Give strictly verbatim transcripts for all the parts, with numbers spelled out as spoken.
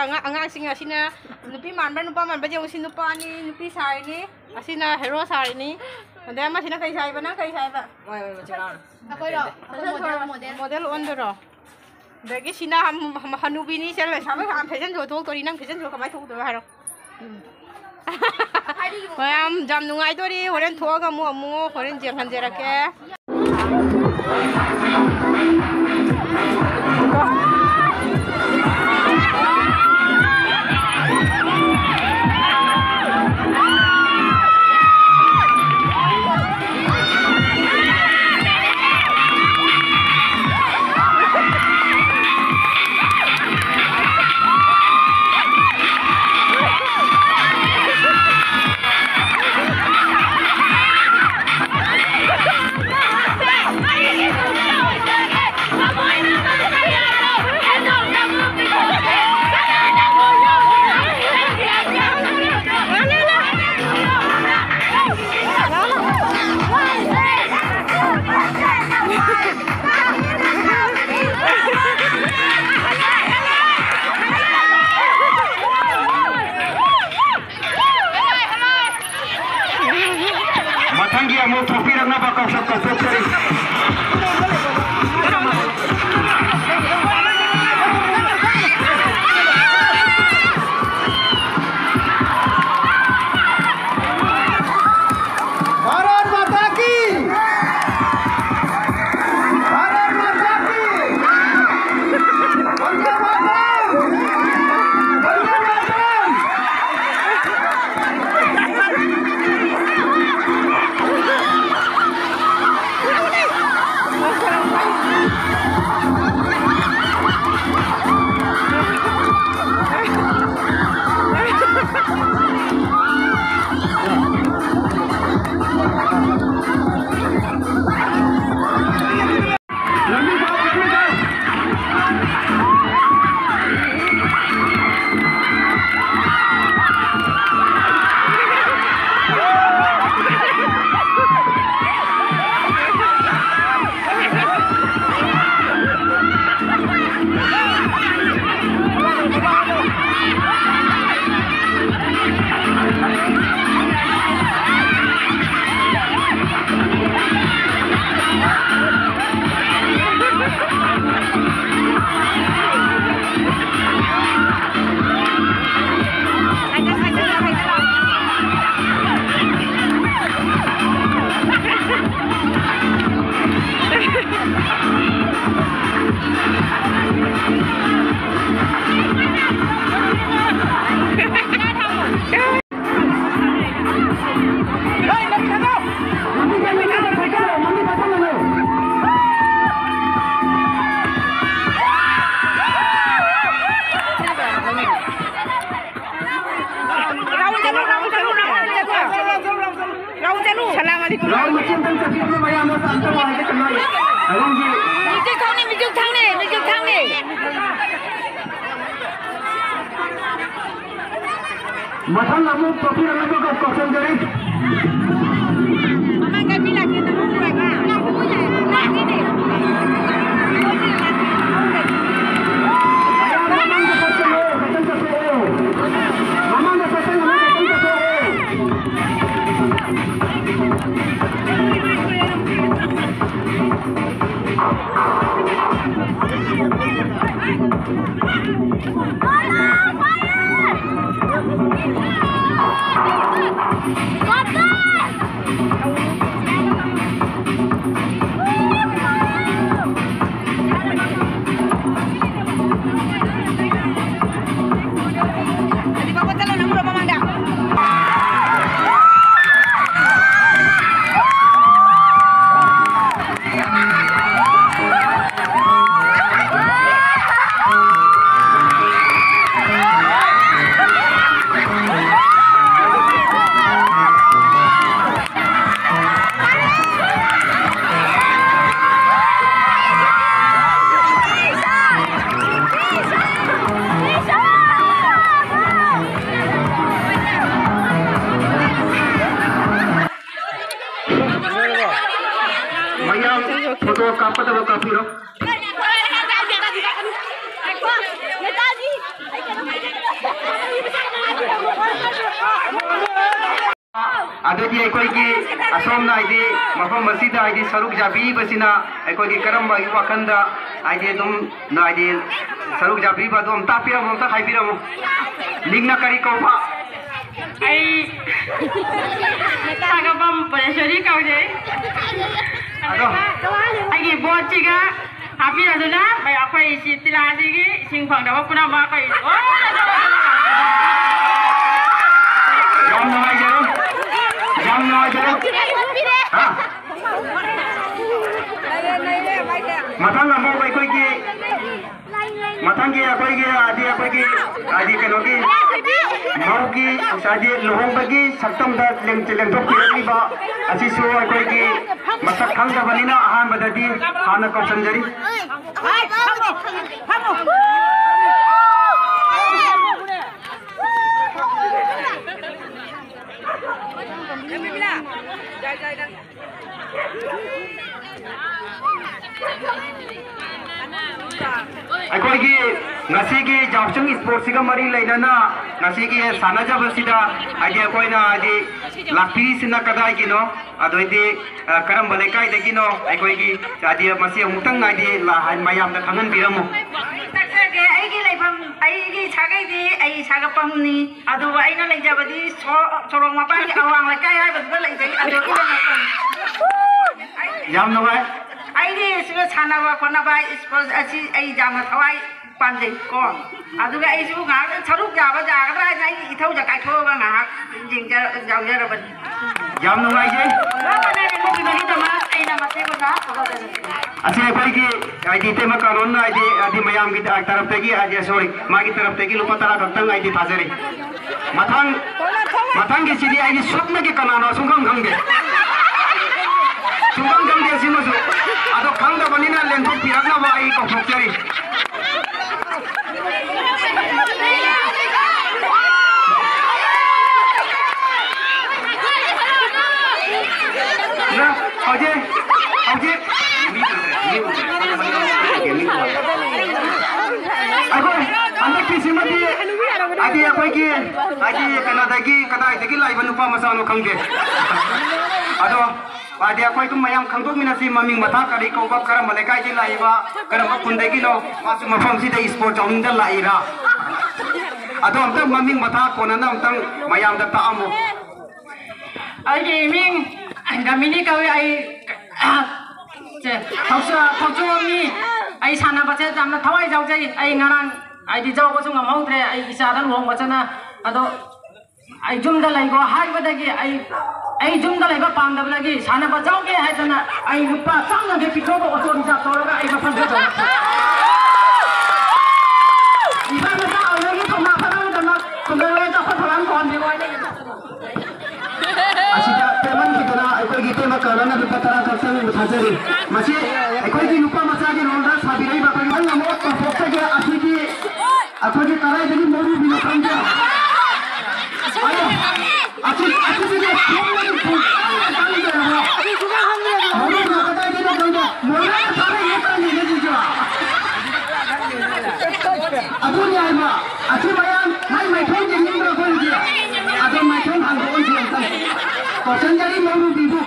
ꯑꯉꯥꯡꯁꯤꯡ ꯑꯁꯤꯅ ꯅꯨꯄꯤ ꯃꯥꯟꯕ꯭ꯔꯥ ꯅꯨꯄꯥ ꯃꯥꯟꯕ꯭ꯔꯥ ꯌꯦꯡꯉꯨ꯫ ꯁꯤ ꯅꯨꯄꯥꯅꯤ, ꯅꯨꯄꯤ ꯁꯥꯔꯤꯅꯤ꯫ ꯑꯁꯤꯅ ꯍꯦꯔꯣ ꯁꯥꯔꯤꯅꯤ꯫ ꯑꯗꯩ ꯑꯃꯁꯤꯅ ꯀꯩ ꯁꯥꯏꯕ? ꯅꯪ ꯀꯩ ꯁꯥꯏꯕ? ꯃꯣꯏ, ꯃꯣꯏ ꯃꯆꯤꯟ ꯃꯅꯥꯎꯅ꯫ ꯑꯩꯈꯣꯏꯔꯣ? ꯑꯩꯈꯣꯏ ꯃꯣꯗꯦꯜ, ꯃꯣꯗꯦꯜ꯫ ꯃꯣꯗꯦꯜ ꯑꯣꯟꯗꯣꯏꯔꯣ? ꯑꯗꯒꯤ ꯁꯤꯅ ꯍꯝ-, ꯍꯝ-, ꯍꯅꯨꯕꯤꯅꯤ, ꯁꯦ ꯂꯩꯁꯥꯕꯤ ꯃꯌꯥꯝ ꯐꯦꯁꯟ ꯁꯣ ꯊꯣꯛꯇꯣꯔꯤ꯫ ꯅꯪ ꯐꯦꯁꯟ ꯁꯣ ꯀꯃꯥꯏꯅ ꯊꯣꯛꯇꯣꯏꯕ ꯍꯥꯏꯔꯣ? ꯎꯝ꯫ ꯃꯌꯥꯝ ꯌꯥꯝ ꯅꯨꯡꯉꯥꯏꯗꯣꯔꯤ꯫ ꯍꯣꯔꯦꯟ ꯊꯣꯛꯑꯒ ꯑꯃꯨꯛ, ꯑꯃꯨꯛ ꯍꯣꯔꯦꯟ ꯌꯦꯡꯍꯟꯖꯔꯛꯀꯦ꯫ ꯃꯊꯪꯒꯤ ꯑꯃꯨꯛ ꯊꯣꯛꯄꯤꯔꯛꯅꯕ ꯀꯧꯁꯛ ꯀꯧꯊꯣꯛꯆꯔꯤ꯫ भारत माता की! भारत माता की! वंदे मातरम! वंदे मातरम! ꯔꯥꯎꯟ ꯃꯆꯦ ꯑꯝꯇꯪ ꯆꯠꯄꯤꯔꯝꯃꯣ ꯃꯌꯥꯝꯗꯣ, ꯑꯝꯇ ꯋꯥꯏꯒꯦ ꯇꯧꯅꯔꯤ꯫ ꯑꯗꯣꯝꯒꯤ ꯃ꯭ꯌꯨꯖꯤꯛ ꯊꯥꯎꯅꯦ, ꯃ꯭ꯌꯨꯖꯤꯛ ꯊꯥꯎꯅꯦ, ꯃ꯭ꯌꯨꯖꯤꯛ ꯊꯥꯎꯅꯦ꯫ ꯃꯊꯪ ꯑꯃꯨꯛ ꯇ꯭ꯔꯣꯐꯤ ꯑꯃꯒ ꯀꯧꯁꯟꯖꯔꯤ꯫ ꯃꯃꯥꯡꯗ ꯃꯤ ꯂꯥꯛꯀꯦ ꯇꯧꯕ ꯅꯨꯡꯉꯥꯏꯕ꯫ ꯂꯥꯛꯅꯤꯅꯦ꯫ ꯃꯌꯥꯝ ꯃꯃꯥꯡꯗ ꯆꯠꯁꯜꯂꯣ, ꯃꯊꯪ ꯆꯠꯊꯣꯛꯑꯣ꯫ ꯃꯃꯥꯡꯗ ꯆꯠꯁꯜꯂꯣ, ꯃꯊꯪ ꯆꯠꯊꯣꯛꯑꯣ꯫ ꯃꯌꯥꯝ ꯐꯣꯇꯣ ꯀꯥꯞꯀꯗꯕ ꯀꯥꯞꯄꯤꯔꯣ꯫ ꯑꯗꯨꯗꯤ ꯑꯩꯈꯣꯏꯒꯤ ꯑꯁꯣꯝꯅ ꯍꯥꯏꯗꯤ ꯃꯐꯝ ꯑꯁꯤꯗ ꯍꯥꯏꯗꯤ ꯁꯔꯨꯛ ꯌꯥꯕꯤꯔꯤꯕꯁꯤꯅ ꯑꯩꯈꯣꯏꯒꯤ ꯀꯔꯝꯕ ꯋꯥꯈꯜꯗ ꯍꯥꯏꯗꯤ ꯑꯗꯨꯝ ꯍꯥꯏꯗꯤ ꯁꯔꯨꯛ ꯌꯥꯕꯤꯔꯤꯕ ꯑꯗꯨ ꯑꯝꯇ ꯇꯥꯛꯄꯤꯔꯝꯃꯣ, ꯑꯝꯇ ꯍꯥꯏꯕꯤꯔꯝꯃꯣ꯫ ꯃꯤꯡꯅ ꯀꯔꯤ ꯀꯧꯕ? ꯑꯩ ꯁꯥꯒꯥꯕꯝ ꯄꯔꯦꯁꯣꯔꯤ ꯀꯧꯖꯩ꯫ ꯑꯗꯣ ꯑꯩꯒꯤ ꯚꯣꯠꯁꯤꯒ ꯍꯥꯞꯄꯤꯔꯗꯨꯅ ꯑꯩꯈꯣꯏ ꯁꯤ ꯇꯤꯂꯥꯁꯤꯒꯤ ꯏꯁꯤꯡ ꯐꯪꯗꯕ ꯄꯨꯝꯅꯃꯛ ꯑꯩꯈꯣꯏ ꯂꯣꯏꯅ ꯌꯥꯝ ꯅꯨꯡꯉꯥꯏꯖꯔꯦ꯫ ꯌꯥꯝ ꯅꯨꯡꯉꯥꯏꯖꯔꯦ꯫ ꯍꯥ? ꯃꯊꯪ ꯑꯃꯨꯛ ꯑꯩꯈꯣꯏꯒꯤ ꯃꯊꯪꯒꯤ ꯑꯩꯈꯣꯏꯒꯤ ꯍꯥꯏꯗꯤ ꯑꯩꯈꯣꯏꯒꯤ ꯍꯥꯏꯗꯤ ꯀꯩꯅꯣꯒꯤ ꯃꯧꯒꯤ ꯍꯥꯏꯗꯤ ꯂꯨꯍꯣꯡꯕꯒꯤ ꯁꯛꯇꯝꯗ ꯂꯦꯡ- ꯂꯦꯡꯊꯣꯛꯄꯤꯔꯛꯂꯤꯕ ꯑꯁꯤꯁꯨ ꯑꯩꯈꯣꯏꯒꯤ ꯃꯁꯛ ꯈꯪꯗꯕꯅꯤꯅ ꯑꯍꯥꯟꯕꯗꯗꯤ ꯍꯥꯟꯅ ꯀꯧꯁꯟꯖꯔꯤ꯫ ꯑꯩꯈꯣꯏꯒꯤ ꯉꯁꯤꯒꯤ ꯌꯥꯎꯁꯪ ꯏꯁꯄꯣꯔꯠꯁꯤꯒ ꯃꯔꯤ ꯂꯩꯅꯅ ꯉꯁꯤꯒꯤ ꯁꯥꯟꯅꯖꯕꯁꯤꯗ ꯍꯥꯏꯗꯤ ꯑꯩꯈꯣꯏꯅ ꯍꯥꯏꯗꯤ ꯂꯥꯛꯄꯤꯔꯤꯁꯤꯅ ꯀꯗꯥꯏꯒꯤꯅꯣ? ꯑꯗꯩꯗꯤ, ꯑ, ꯀꯔꯝꯕ ꯂꯩꯀꯥꯏꯗꯒꯤꯅꯣ? ꯑꯩꯈꯣꯏꯒꯤ ꯍꯥꯏꯗꯤ ꯃꯁꯤ ꯑꯃꯨꯛꯇꯪ ꯍꯥꯏꯗꯤ ꯂꯥ-, ꯃꯌꯥꯝꯗ ꯈꯪꯍꯟꯕꯤꯔꯝꯃꯨ꯫ ꯇꯥꯛꯆꯒꯦ, ꯑꯩꯒꯤ ꯂꯩꯐꯝ, ꯑꯩꯒꯤ ꯁꯥꯒꯩꯗꯤ ꯑꯩ ꯁꯥꯒꯄꯝꯅꯤ꯫ ꯑꯗꯨꯕꯨ ꯑꯩꯅ ꯂꯩꯖꯕꯗꯤ ꯁꯣ-, ꯁꯣꯔꯣꯛ ꯃꯄꯥꯟꯒꯤ ꯑꯋꯥꯡ ꯂꯩꯀꯥꯏ ꯍꯥꯏꯕꯗꯨꯗ ꯂꯩꯖꯩ꯫ ꯑꯗꯨꯒꯤ ꯂꯩꯐꯝ ꯌꯥꯝ ꯅꯨꯡꯉꯥꯏ꯫ ꯑꯩꯗꯤ ꯁꯤꯗ ꯁꯥꯟꯅꯕ ꯈꯣꯠꯅꯕ, ꯏꯁꯄꯣꯔꯠꯁ ꯑꯁꯤ ꯑꯩ ꯌꯥꯝꯅ ꯊꯋꯥꯏ ꯄꯥꯝꯖꯩ ꯀꯣ꯫ ꯑꯗꯨꯒ ꯑꯩꯁꯨ ꯉꯥꯏꯍꯥꯛ ꯁꯔꯨꯛ ꯌꯥꯕ ꯌꯥꯒꯗ꯭ꯔꯥ ꯍꯥꯏꯅ ꯑꯩꯒꯤ ꯏꯊꯧꯗ ꯀꯥꯏꯊꯣꯛꯑꯒ ꯉꯥꯏꯍꯥꯛ ꯌꯦꯡꯖ-, ꯌꯥꯎꯖꯔꯕꯅꯤ꯫ ꯌꯥꯝ ꯅꯨꯡꯉꯥꯏꯖꯩ꯫ ꯂꯣꯛꯄꯅ ꯂꯦꯡꯍꯧꯕꯤꯕꯒꯤꯗꯃꯛ ꯑꯩꯅ ꯃꯇꯦꯛ ꯑꯣꯏꯅ ꯊꯥꯒꯠꯆꯔꯤ꯫ ꯑꯁꯤ ꯑꯩꯈꯣꯏꯒꯤ ꯍꯥꯏꯗꯤ ꯏꯇꯩꯃ ꯀꯥꯔꯣꯟꯅ ꯍꯥꯏꯗꯤ, ꯍꯥꯏꯗꯤ ꯃꯌꯥꯝꯒꯤ ꯇꯔꯞꯇꯒꯤ ꯍꯥꯏꯗꯤ, ꯁꯣꯔꯤ, ꯃꯥꯒꯤ ꯇꯔꯞꯇꯒꯤ ꯂꯨꯄꯥ ꯇꯔꯥ ꯈꯛꯇꯪ ꯍꯥꯏꯗꯤ ꯊꯥꯖꯔꯤ꯫ ꯃꯊꯪ, ꯃꯊꯪꯒꯤꯁꯤꯗꯤ ꯑꯩꯗꯤ ꯁꯨꯞꯅꯒꯤ ꯀꯅꯥꯅꯣ ꯁꯨꯡꯈꯪ ꯈꯪꯗꯦ꯫ ꯁꯨꯡꯈꯪ ꯈꯪꯗꯦ ꯁꯤꯃꯁꯨ꯫ ꯑꯗꯣ ꯈꯪꯗꯕꯅꯤꯅ ꯂꯦꯟꯊꯣꯛꯄꯤꯔꯛꯅꯕ ꯑꯩ ꯀꯧꯊꯣꯛꯆꯔꯤ꯫ ꯅ, ꯍꯧꯖꯤꯛ, ꯍꯧꯖꯤꯛ ꯑꯩꯈꯣꯏ ꯍꯟꯗꯛꯀꯤꯁꯤꯃꯗꯤ ꯍꯥꯏꯗꯤ ꯑꯩꯈꯣꯏꯒꯤ ꯍꯥꯏꯗꯤ ꯀꯩꯅꯣꯗꯒꯤ ꯀꯗꯥꯏꯗꯒꯤ ꯂꯥꯛꯏꯕ ꯅꯨꯄꯥ ꯃꯆꯥꯅꯣ ꯈꯪꯗꯦ꯫ ꯑꯗꯣ ꯍꯥꯏꯗꯤ ꯑꯩꯈꯣꯏ ꯑꯗꯨꯝ ꯃꯌꯥꯝ ꯈꯪꯗꯣꯛꯃꯤꯟꯅꯁꯤ, ꯃꯃꯤꯡ ꯃꯊꯥ ꯀꯔꯤ ꯀꯧꯕ, ꯀꯔꯝꯕ ꯂꯩꯀꯥꯏꯗꯒꯤ ꯂꯥꯛꯏꯕ, ꯀꯔꯝꯕ ꯈꯨꯟꯗꯒꯤꯅꯣ, ꯃꯥꯁꯨ ꯃꯐꯝꯁꯤꯗ ꯏꯁꯄꯣꯔꯠ ꯌꯥꯎꯅꯤꯡꯗ ꯂꯥꯛꯏꯔꯥ? ꯑꯗꯣ ꯑꯝꯇꯪ ꯃꯃꯤꯡ ꯃꯊꯥ ꯀꯣꯟꯅꯅ ꯑꯝꯇꯪ ꯃꯌꯥꯝꯗ ꯇꯥꯛꯑꯝꯃꯣ꯫ ꯑꯩꯒꯤ ꯃꯤꯡ ꯒꯃꯤꯅꯤ ꯀꯧꯏ꯫ ꯑꯩ ꯁꯦ, ꯊꯧꯆ-, ꯊꯧꯆꯣꯝꯅꯤ꯫ ꯑꯩ ꯁꯥꯟꯅꯕꯁꯦ ꯌꯥꯝꯅ ꯊꯋꯥꯏ ꯌꯥꯎꯖꯩ꯫ ꯑꯩ ꯉꯔꯥꯡ ꯍꯥꯏꯗꯤ ꯌꯥꯎꯕꯁꯨ ꯉꯝꯍꯧꯗ꯭ꯔꯦ, ꯑꯩ ꯏꯆꯥꯗ ꯂꯨꯍꯣꯡꯕ ꯆꯠꯅ꯫ ꯑꯗꯣ ꯑꯩ ꯌꯨꯝꯗ ꯂꯩꯈꯣ ꯍꯥꯏꯕꯗꯒꯤ ꯑꯩ, ꯑꯩ ꯌꯨꯝꯗ ꯂꯩꯕ ꯄꯥꯝꯗꯕꯗꯒꯤ ꯁꯥꯟꯅꯕ ꯌꯥꯎꯒꯦ ꯍꯥꯏꯗꯅ ꯑꯩ ꯂꯨꯄꯥ ꯆꯥꯝ ꯌꯥꯡꯈꯩ ꯄꯤꯊꯣꯛꯑꯒ ꯑꯣꯇꯣ ꯔꯤꯖꯥꯕ ꯇꯧꯔꯒ ꯑꯩ ꯃꯐꯝꯗ ꯇꯧꯔꯛꯈꯤ꯫ ꯃꯁꯤ ꯑꯩꯈꯣꯏꯒꯤ ꯅꯨꯄꯥ ꯃꯆꯥꯒꯤ ꯔꯣꯜꯗ ꯁꯥꯕꯤꯔꯛꯏꯕ ꯑꯩꯈꯣꯏꯒꯤ ꯑꯍꯜ ꯑꯃ ꯄꯥꯡꯊꯣꯛꯆꯒꯦ꯫ ꯑꯁꯤꯗꯤ ꯑꯩꯈꯣꯏꯒꯤ ꯀꯗꯥꯏꯗꯒꯤ ꯃꯧꯔꯨꯕꯤꯅꯣ ꯈꯪꯗꯦ꯫ ꯑꯗꯣ ꯑꯁꯤ, ꯑꯁꯤꯗꯤ ꯐꯣꯡꯕꯒꯤ ꯐꯣꯡ ꯀꯥꯡꯗ ꯀꯥꯡꯗꯦꯕ꯫ ꯃꯧꯔꯨꯕꯤꯅ ꯀꯗꯥꯏꯗꯒꯤꯅꯣ ꯈꯪꯗꯦ꯫ ꯃꯣꯏꯅ ꯁꯥꯔꯛꯏꯅꯦ ꯀꯥꯡꯗꯦꯅꯦ ꯁꯤꯁꯨ꯫ ꯑꯗꯨꯅꯤ ꯍꯥꯏꯕ꯫ ꯑꯁꯤ ꯃꯌꯥꯝ ꯃꯥꯏ ꯃꯥꯏꯊꯣꯡ ꯌꯦꯡꯅꯤꯡꯕ꯭ꯔꯥ ꯑꯩꯈꯣꯏ ꯍꯧꯖꯤꯛ? ꯑꯗꯣ ꯃꯥꯏꯊꯣꯡ ꯍꯥꯡꯗꯣꯛꯑꯣꯁꯤ ꯑꯝꯇꯪ꯫ ꯀꯣꯏꯁꯟ ꯖꯥꯔꯤ ꯃꯧꯔꯨꯕꯤꯕꯨ꯫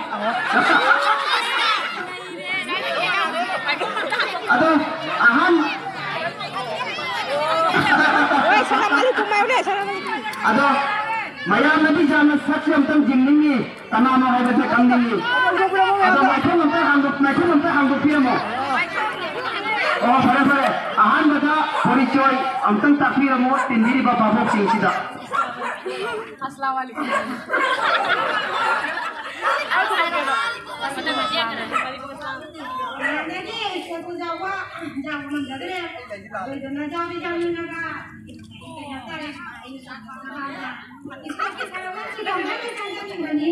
ꯑꯗꯣ ꯑꯍꯥꯟ-, ꯍꯣꯏ, ꯁꯂꯥꯝ ꯑꯂꯩꯀꯨꯝ ꯍꯥꯏꯌꯨꯅꯦ, ꯁꯂꯥꯝ ꯑꯂꯩꯀꯨꯝ꯫ ꯑꯗꯣ ꯃꯌꯥꯝꯅꯗꯤ ꯌꯥꯝꯅ ꯁꯛꯁꯦ ꯑꯝꯇꯪ ꯌꯦꯡꯅꯤꯡꯉꯤ, ꯀꯅꯥꯅꯣ ꯍꯥꯏꯕꯁꯦ ꯈꯪꯅꯤꯡꯉꯤ꯫ ꯑꯗꯣ ꯃꯥꯏꯊꯣꯡ ꯑꯝꯇ ꯍꯥꯡꯗꯣꯛ-, ꯃꯥꯏꯊꯣꯡ ꯑꯝꯇ ꯍꯥꯡꯗꯣꯛꯄꯤꯔꯝꯃꯣ꯫ ꯑꯣ, ꯐꯔꯦ, ꯐꯔꯦ꯫ ꯑꯍꯥꯟꯕꯗ ꯄꯣꯔꯤꯆꯣꯏ ꯑꯝꯇꯪ ꯇꯥꯛꯄꯤꯔꯝꯃꯣ ꯇꯤꯟꯕꯤꯔꯤꯕ ꯚꯥꯕꯣꯛꯁꯤꯡꯁꯤꯗ꯫ ꯑꯁꯂꯥꯃꯨ ꯑꯂꯩꯀꯨꯝ꯫ ꯌꯥꯅꯗꯦ, ꯁꯦꯄꯨ ꯖꯥꯎꯕ, ꯖꯥꯎꯕ ꯉꯝꯖꯗ꯭ꯔꯦ꯫ ꯑꯗꯨꯗꯨꯅ ꯖꯥꯎꯗꯤ ꯖꯥꯎꯅꯤꯡꯉꯒ, ꯀꯩꯅꯣ ꯇꯧꯔꯦ, ꯑꯩ ꯆꯥꯛ ꯆꯥꯅꯕ ꯍꯥꯏꯅ ꯏꯁꯥꯒꯤ ꯁꯥꯟꯅꯐꯝꯁꯤꯗ ꯑꯝꯇꯪ ꯆꯪꯖꯅꯤꯡꯕꯅꯤ꯫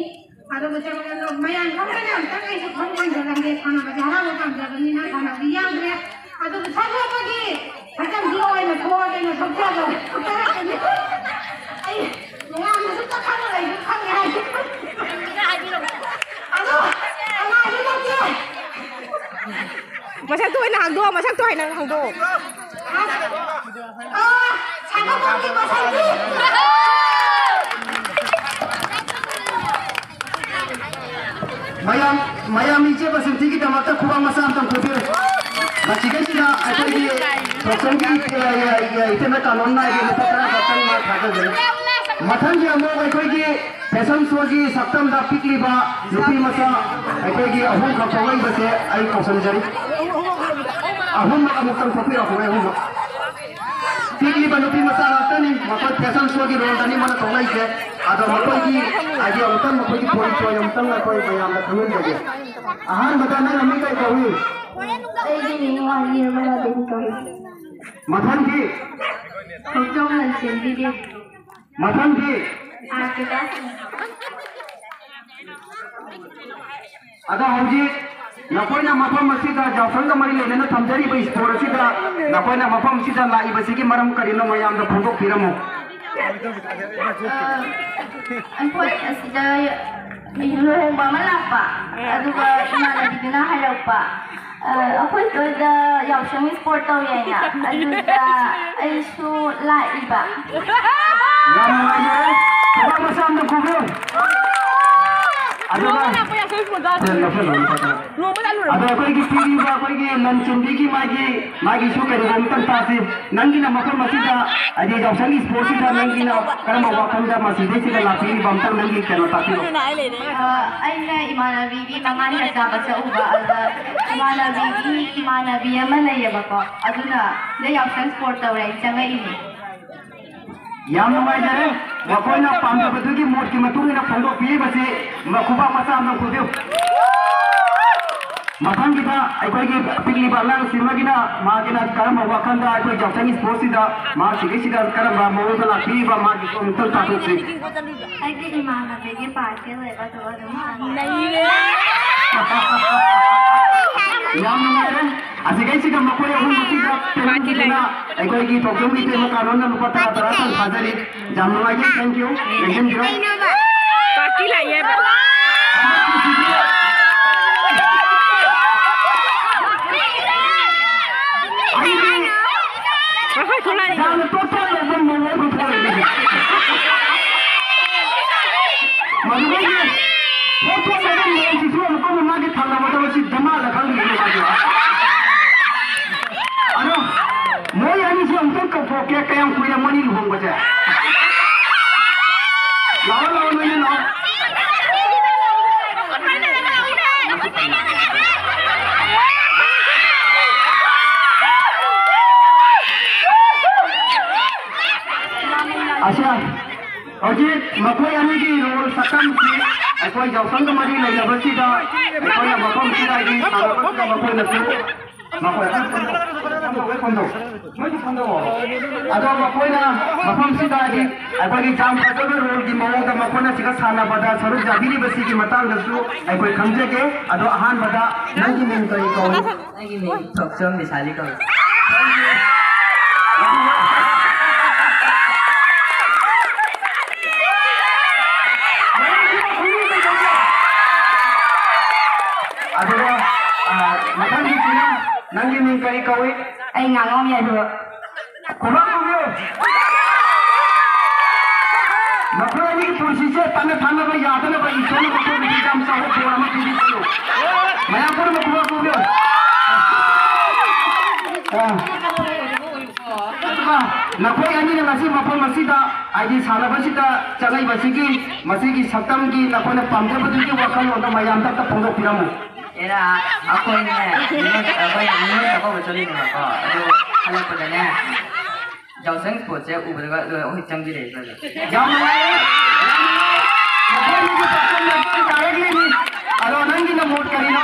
ꯑꯗꯨꯒ ꯆꯠꯂꯒ ꯃꯌꯥꯝ ꯈꯪꯗꯅ ꯑꯝꯇꯪ ꯑꯩꯁꯨ ꯈꯪ ꯈꯪꯗꯅ ꯁꯥꯟꯅꯕꯁꯦ ꯍꯔꯥꯎꯕ ꯄꯥꯝꯖꯕꯅꯤꯅ ꯁꯥꯟꯅꯕꯗꯤ ꯌꯥꯎꯗ꯭ꯔꯦ꯫ ꯑꯗꯨꯕꯨ ꯁꯛꯂꯛꯄꯒꯤ ꯁꯛꯇꯝꯁꯤ ꯑꯣꯏꯅ ꯊꯣꯛꯑꯒꯦꯅ ꯊꯣꯛꯆꯕꯅꯤ꯫ ꯑꯩ ꯃꯌꯥꯝꯅꯁꯨ ꯇꯛꯈꯠꯅ ꯂꯩꯁꯨ ꯈꯪꯉꯦ ꯍꯥꯏꯁꯦ꯫ ꯑꯗꯣ ꯀꯅꯥꯁꯨ ꯅꯠꯇꯦ꯫ ꯃꯁꯛꯇꯣ ꯑꯣꯏꯅ ꯍꯥꯡꯗꯣꯛꯑꯣ, ꯃꯁꯛꯇꯣ ꯑꯣꯏꯅ ꯍꯥꯡꯗꯣꯛꯑꯣ꯫ ꯑꯣ, ꯁꯥꯟꯅꯐꯝꯒꯤ ꯃꯁꯛꯇꯤ꯫ ꯃꯌꯥꯝ, ꯃꯌꯥꯝ ꯏꯆꯦ ꯕꯁꯟꯇꯤꯒꯤꯗꯃꯛꯇ ꯈꯨꯕꯥꯛ ꯃꯆꯥ ꯑꯝꯇꯪ ꯈꯨꯕꯤꯌꯨ꯫ ꯃꯁꯤꯗꯩꯁꯤꯗ ꯑꯩꯈꯣꯏꯒꯤ ꯊꯣꯛꯆꯣꯝꯒꯤ, ꯑ, ꯑ, ꯑ, ꯏꯇꯩꯃ ꯀꯥꯂꯣꯝ ꯅꯥꯏꯒꯤ ꯂꯨꯄꯥ ꯇꯔꯥ ꯈꯛꯇꯪ ꯃꯥ ꯊꯥꯖꯒꯅꯤ꯫ ꯃꯊꯪꯒꯤ ꯑꯃꯨꯛ ꯑꯩꯈꯣꯏꯒꯤ ꯐꯦꯁꯟ ꯁꯣꯒꯤ ꯁꯛꯇꯝꯗ ꯄꯤꯛꯂꯤꯕ ꯅꯨꯄꯤ ꯃꯆꯥ ꯑꯩꯈꯣꯏꯒꯤ ꯑꯍꯨꯝꯈꯛ ꯊꯣꯛꯂꯛꯏꯕꯁꯦ ꯑꯩ ꯀꯧꯁꯤꯟꯖꯔꯤ꯫ ꯑꯍꯨꯝꯃꯛ ꯑꯃꯨꯛꯇꯪ ꯊꯣꯛꯄꯤꯔꯛꯑꯣ, ꯑꯩꯈꯣꯏ ꯑꯍꯨꯝꯃꯛ꯫ ꯄꯤꯛꯂꯤꯕ ꯅꯨꯄꯤ ꯃꯆꯥ ꯉꯥꯛꯇꯅꯤ, ꯃꯈꯣꯏ ꯐꯦꯁꯟ ꯁꯣꯒꯤ ꯔꯣꯜꯗꯅꯤ ꯃꯣꯏꯅ ꯊꯣꯛꯂꯛꯏꯁꯦ꯫ ꯑꯗꯣ ꯃꯈꯣꯏꯒꯤ ꯍꯥꯏꯗꯤ ꯑꯃꯨꯛꯇꯪ ꯃꯈꯣꯏꯒꯤ ꯄꯣꯔꯤꯆꯣꯏ ꯑꯃꯨꯛꯇꯪ ꯑꯩꯈꯣꯏ ꯃꯌꯥꯝꯗ ꯈꯪꯍꯟꯖꯒꯦ꯫ ꯑꯍꯥꯟꯕꯗ ꯅꯪ ꯃꯃꯤꯡ ꯀꯩ ꯀꯧꯏ? ꯑꯩꯒꯤ ꯃꯤꯡ ꯋꯥꯡꯂꯦꯝꯕ ꯔꯥꯕꯤꯟ ꯀꯧꯏ꯫ ꯃꯊꯪꯗꯤ? ꯈꯣꯡꯖꯣꯝ ꯂꯟꯆꯦꯟꯕꯤ ꯗꯦꯕꯤ꯫ ꯃꯊꯪꯗꯤ? ꯑꯥꯔ ꯀꯦ ꯗꯥꯁ꯫ ꯑꯗꯣ ꯍꯧꯖꯤꯛ ꯅꯈꯣꯏꯅ ꯃꯐꯝ ꯑꯁꯤꯗ ꯌꯥꯎꯁꯪꯒ ꯃꯔꯤ ꯂꯩꯅꯅ ꯊꯝꯖꯔꯤꯕ ꯏꯁꯄꯣꯔꯠ ꯑꯁꯤꯗ ꯅꯈꯣꯏꯅ ꯃꯐꯝ ꯑꯁꯤꯗ ꯂꯥꯛꯏꯕꯁꯤꯒꯤ ꯃꯔꯝ ꯀꯔꯤꯅꯣ ꯃꯌꯥꯝꯗ ꯐꯣꯡꯗꯣꯛꯄꯤꯔꯝꯃꯨ꯫ ꯑꯩꯈꯣꯏ ꯑꯁꯤꯗ ꯂꯨꯍꯣꯡꯕ ꯑꯃ ꯂꯥꯛꯄ, ꯑꯗꯨꯒ ꯏꯃꯥꯟꯅꯕꯤꯗꯨꯅ ꯍꯥꯏꯔꯛꯄ, ꯑ, ꯑꯩꯈꯣꯏ ꯁ꯭ꯋꯥꯏꯗ ꯌꯥꯎꯁꯪ ꯏꯁꯄꯣꯔꯠ ꯇꯧꯋꯦꯅ, ꯑꯗꯨꯗ ꯑꯩꯁꯨ ꯂꯥꯛꯏꯕ꯫ ꯌꯥꯝ ꯅꯨꯡꯉꯥꯏꯖꯔꯦ꯫ ꯄꯨꯈꯝ ꯃꯆꯥ ꯑꯝꯇ ꯈꯨꯕꯤꯌꯨ꯫ ꯑꯗꯨꯒ ꯂꯨꯍꯣꯡꯕ ꯂꯥꯛꯄ ꯌꯥꯎꯁꯪ ꯏꯁꯄꯣꯔꯠ ꯇꯧꯔꯗꯤ꯫ ꯂꯧꯁꯜꯂꯣ, ꯂꯧꯁꯜꯂꯣ꯫ ꯂꯨꯍꯣꯡꯕ ꯂꯥꯛꯂꯨꯔꯕꯣ? ꯑꯗꯣ ꯑꯩꯈꯣꯏꯒꯤ ꯄꯤꯔꯤꯕ ꯑꯩꯈꯣꯏꯒꯤ ꯂꯟ ꯆꯦꯟꯕꯤꯒꯤ ꯃꯥꯒꯤ, ꯃꯥꯒꯤꯁꯨ ꯀꯔꯤꯒꯨꯝꯕ ꯑꯝꯇꯪ ꯇꯥꯁꯤ꯫ ꯅꯪꯒꯤꯅ ꯃꯐꯝ ꯑꯁꯤꯗ, ꯍꯥꯏꯗꯤ ꯌꯥꯎꯁꯪꯒꯤ ꯏꯁꯄꯣꯔꯠꯁꯤꯗ ꯅꯪꯒꯤꯅ ꯀꯔꯝꯕ ꯋꯥꯈꯜꯗ ꯃꯁꯤꯗꯩꯁꯤꯗ ꯂꯥꯛꯄꯤꯔꯤꯕ ꯑꯝꯇꯪ ꯅꯪꯒꯤ ꯀꯩꯅꯣ ꯇꯥꯛꯄꯤꯔꯣ꯫ ꯑ, ꯑꯩꯅ ꯏꯃꯥꯟꯅꯕꯤꯒꯤ ꯃꯉꯥꯅꯤꯒ ꯆꯥꯕ ꯆꯠꯂꯨꯕ, ꯑꯗꯨꯗ ꯏꯃꯥꯟꯅꯕꯤꯒꯤ ꯏꯃꯥꯟꯅꯕꯤ ꯑꯃ ꯂꯩꯌꯦꯕꯀꯣ, ꯑꯗꯨꯅ ꯁꯤꯗ ꯌꯥꯎꯁꯪ ꯏꯁꯄꯣꯔꯠ ꯇꯧꯔꯦ ꯑꯩ ꯆꯪꯉꯛꯏꯅꯦ꯫ ꯌꯥꯝ ꯅꯨꯡꯉꯥꯏꯖꯔꯦ꯫ ꯃꯈꯣꯏꯅ ꯄꯥꯝꯖꯕꯗꯨꯒꯤ ꯃꯣꯠꯀꯤ ꯃꯇꯨꯡ ꯏꯟꯅ ꯐꯣꯡꯗꯣꯛꯄꯤꯔꯤꯕꯁꯤ ꯈꯨꯕꯥꯛ ꯃꯆꯥ ꯑꯃ ꯈꯨꯕꯤꯌꯨ꯫ ꯃꯊꯪꯒꯤꯗ ꯑꯩꯈꯣꯏꯒꯤ ꯄꯤꯛꯂꯤꯕ ꯑꯉꯥꯡꯁꯤꯃꯒꯤꯅ ꯃꯥꯒꯤꯅ ꯀꯔꯝꯕ ꯋꯥꯈꯜꯗ ꯑꯩꯈꯣꯏ ꯌꯥꯎꯁꯪ ꯏꯁꯄꯣꯔꯠꯁꯤꯗ ꯃꯥ ꯁꯤꯒꯤꯁꯤꯗ ꯀꯔꯝꯕ ꯃꯑꯣꯡꯗ ꯂꯥꯛꯄꯤꯔꯤꯕ ꯃꯥꯒꯤꯁꯨ ꯑꯃꯨꯛꯇꯪ ꯇꯥꯊꯣꯛꯁꯤ꯫ ꯑꯩꯒꯤ ꯏꯃꯥꯟꯅꯕꯤꯒꯤ ꯄꯥꯔꯇꯤ ꯂꯩꯕ ꯑꯗꯨ ꯑꯗꯨꯝ ꯍꯪꯉꯦ꯫ ꯌꯥꯝ ꯅꯨꯡꯉꯥꯏꯔꯦ꯫ ꯑꯁꯤꯒꯩꯁꯤꯒ ꯃꯈꯣꯏ ꯑꯍꯨꯝꯃꯛꯁꯤꯒ ꯄꯦꯟꯍꯟꯈꯤꯗꯨꯅ ꯑꯩꯈꯣꯏꯒꯤ ꯊꯧꯖꯝꯒꯤ ꯇꯦꯕꯜ ꯀꯥꯅꯣꯟꯅ ꯂꯨꯄꯥ ꯇꯔꯥ ꯇꯔꯥ ꯇꯪ ꯊꯥꯖꯔꯤ꯫ ꯌꯥꯝ ꯅꯨꯡꯉꯥꯏꯖꯩ, thank you꯫ ꯂꯦꯡꯁꯤꯟꯕꯤꯔꯣ꯫ ꯄꯥꯔꯇꯤ ꯂꯥꯛꯑꯦꯕ꯫ ꯑꯩꯗꯤ ꯉꯁꯥꯏ ꯊꯣꯛꯂꯛꯏꯗꯣ꯫ ꯌꯥꯝꯅ ꯇꯣꯞ ꯇꯣꯞ ꯇꯧꯕ ꯃꯑꯣꯡ ꯑꯃ ꯊꯣꯛꯂꯛꯏꯅꯦ꯫ ꯃꯗꯨꯗꯒꯤ ꯄꯣꯠ ꯄꯣꯠ ꯂꯩꯕ ꯃꯑꯣꯡꯁꯤꯁꯨ ꯑꯃꯨꯛꯀ ꯑꯃꯨꯛ ꯃꯥꯒꯤ ꯊꯜꯂꯕꯗ ꯃꯁꯤ ꯗꯃꯥꯗ ꯈꯪꯗ꯭ꯔꯤꯅꯦ ꯃꯥꯁꯦ꯫ ꯑꯗꯣ ꯃꯣꯏ ꯑꯅꯤꯁꯦ ꯑꯃꯨꯛꯇꯪ ꯀꯧꯊꯣꯛꯀꯦ, ꯀꯌꯥꯝ ꯀꯨꯏꯔꯝꯃꯅꯤ ꯂꯨꯍꯣꯡꯕꯁꯦ? ꯂꯥꯛꯑꯣ, ꯂꯥꯛꯑꯣ, ꯅꯣꯏꯅꯤ ꯂꯥꯛꯑꯣ꯫ ꯑꯁꯥ, ꯍꯧꯖꯤꯛ ꯃꯈꯣꯏ ꯑꯅꯤꯒꯤ ꯔꯣꯜ ꯁꯛꯇꯝꯁꯤ ꯑꯩꯈꯣꯏ ꯌꯥꯎꯁꯪꯒ ꯃꯔꯤ ꯂꯩꯅꯕꯁꯤꯗ ꯑꯩꯈꯣꯏꯅ ꯃꯐꯝꯁꯤꯗ ꯍꯥꯏꯗꯤ ꯁꯥꯟꯅꯕꯁꯤꯗ ꯃꯈꯣꯏꯅꯁꯨ ꯃꯈꯣꯏ ꯑꯩꯈꯣꯏ ꯐꯣꯟꯗꯣꯛ, ꯑꯩꯈꯣꯏ ꯐꯣꯟꯗꯣꯛ, ꯃꯣꯏꯒꯤ ꯐꯣꯟꯗꯣꯛꯑꯣ꯫ ꯑꯗꯣ ꯃꯈꯣꯏꯅ ꯃꯐꯝꯁꯤꯗ ꯍꯥꯏꯗꯤ ꯑꯩꯈꯣꯏꯒꯤ ꯌꯥꯝ ꯐꯖꯕ ꯔꯣꯜꯒꯤ ꯃꯑꯣꯡꯗ ꯃꯈꯣꯏꯅ ꯁꯤꯗ ꯁꯥꯟꯅꯕꯗ ꯁꯔꯨꯛ ꯌꯥꯕꯤꯔꯤꯕꯁꯤꯒꯤ ꯃꯇꯥꯡꯗꯁꯨ ꯑꯩꯈꯣꯏ ꯈꯪꯖꯒꯦ꯫ ꯑꯗꯣ ꯑꯍꯥꯟꯕꯗ ꯅꯪꯒꯤ ꯃꯤꯡ ꯀꯔꯤ ꯀꯧꯏ? ꯑꯩꯒꯤ ꯃꯤꯡ ꯊꯣꯛꯆꯣꯝ ꯕꯤꯁꯥꯂꯤ ꯀꯧꯏ꯫ ꯑꯗꯨꯒ, ꯑ, ꯃꯊꯪꯒꯤꯁꯤꯅ ꯅꯪꯒꯤ ꯃꯤꯡ ꯀꯔꯤ ꯀꯧꯏ? ꯑꯩ ꯉꯥꯉꯣꯝ ꯌꯥꯏꯐꯕ꯫ ꯈꯨꯕꯥꯛ ꯈꯨꯕꯤꯌꯨ꯫ ꯃꯈꯣꯏ ꯑꯅꯤꯒꯤ ꯄꯨꯟꯁꯤꯁꯦ ꯇꯠꯅ ꯊꯥꯅꯕ ꯌꯥꯗꯅꯕ ꯏꯁꯣꯔꯅ ꯃꯈꯣꯏꯕꯨ ꯌꯥꯝ ꯆꯥꯎꯕ ꯕꯣꯔ ꯑꯃ ꯄꯤꯕꯤꯁꯅꯨ꯫ ꯃꯌꯥꯝ ꯄꯨꯝꯅꯃꯛ ꯈꯨꯕꯥꯛ ꯈꯨꯕꯤꯌꯨ꯫ ꯑ꯫ ꯑꯗꯨꯒ ꯅꯈꯣꯏ ꯑꯅꯤꯅ ꯉꯁꯤ ꯃꯐꯝ ꯑꯁꯤꯗ ꯍꯥꯏꯗꯤ ꯁꯥꯟꯅꯕꯁꯤꯗ ꯆꯪꯉꯛꯏꯕꯁꯤꯒꯤ ꯃꯁꯤꯒꯤ ꯁꯛꯇꯝꯒꯤ ꯅꯈꯣꯏꯅ ꯄꯥꯝꯖꯕꯗꯨꯒꯤ ꯋꯥꯈꯜꯂꯣꯟꯗꯣ ꯃꯌꯥꯝꯗ ꯑꯝꯇ ꯐꯣꯡꯗꯣꯛꯄꯤꯔꯝꯃꯨ꯫ ꯑꯦꯔꯥ, ꯑꯩꯈꯣꯏꯅꯦ, ꯅꯤꯉꯣꯜ-, ꯑꯩꯈꯣꯏ ꯅꯤꯉꯣꯜ ꯆꯥꯛꯀꯧꯕ ꯆꯠꯂꯤꯅꯦꯕꯀꯣ, ꯑꯗꯨ ꯍꯜꯂꯛꯄꯗꯅꯦ, ꯌꯥꯎꯁꯪ ꯁ꯭ꯄꯣꯔꯠꯁꯦ ꯎꯕꯗꯒ ꯂꯣꯏ ꯑꯩꯈꯣꯏ ꯆꯪꯕꯤꯔꯛꯑꯦ ꯑꯩꯈꯣꯏꯁꯦ꯫ ꯌꯥꯝ ꯅꯨꯡꯉꯥꯏꯔꯦ, ꯌꯥꯝ ꯅꯨꯡꯉꯥꯏꯔꯦ꯫ ꯃꯈꯣꯏ ꯑꯅꯤꯒꯤ ꯄꯥꯈꯪ ꯃꯇꯥꯡ ꯇꯥꯔꯛꯂꯤꯅꯤ꯫ ꯑꯗꯣ ꯅꯪꯒꯤꯅ ꯃꯣꯠ ꯀꯔꯤꯅꯣ?